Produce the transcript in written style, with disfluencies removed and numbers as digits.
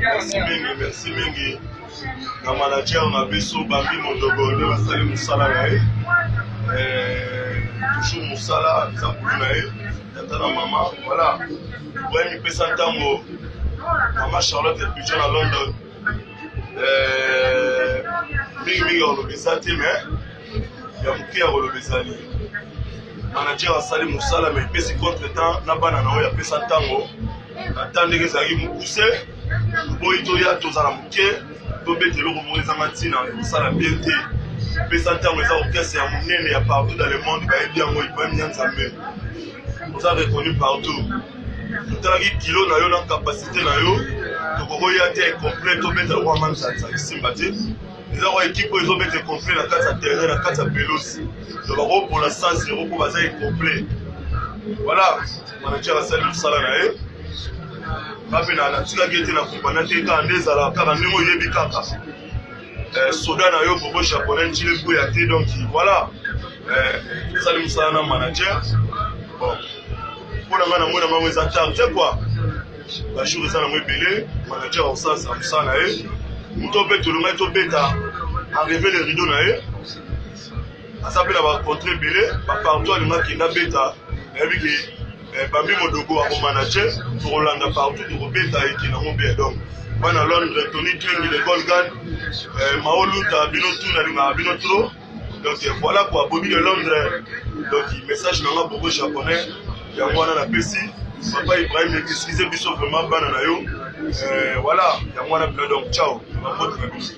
Merci mingi, merci mingi na manager na biso Bambi Modogo nde basali mosala na ye eh, toujours mosala eza bulu na ye tata na mama voilà. Ibrahim ipesa ntango mama Charlotte Epijo na London eh, mingi mingi ya koloba eza te mais ya moke ya koloba ezali manager asali mosala mais epesi contre temps na bana na oyo apesa ntango na temps ndenge ezalaki mokuse boyi toya tozala moke tobeta eloko moko ezanga ntina ekosala bien te. Pesa ntango eza orchestre ya monene ya partout dans le monde bayebi yango. Ibrahim ya Nzambe oza reconnu partout, totalaki kilo na yo na capacité na yo, tokokoya te complet tobeta lokola manzanza esimba te. Eza kwa ekipe oyo ezobeta complet na kati ya terrain, na kati ya pelouse, donc bakopola 100 mpo baza incomplet. Voilà, manager asali mosala na ye nga mpe natikaki ete na kompana te, kaka nde ezalaka kaka ndenge oyebi kaka soda na yo bobo japonais ntile mpoya te. Donc voilà, osali mosala na manager. Bon, mpo na ngai namoni yango eza tard te quoi, bajour eza nango ebele, manager akosalisa mosala na ye. Moto mpe tolongai tobeta enlever le rideau na ye, aza mpe na bacontre ebele bapartout alinga akenda abeta. Nayebi ke Bambi Modogo akomanager, tokolanda partout, tokobeta ekende yango bien. Donc bana Londres, Tony Twengi le Golgan, Mao Luta, bino tout nalingaka bino trop. Donc voilà quoi, Bobby de Londres. Donc message nanga bobo japonais yango wana napesi papa Ibrahim, excuse biso vraiment bana na yo. Voilà, yango wana bino. Donc ciao, bambote na biso.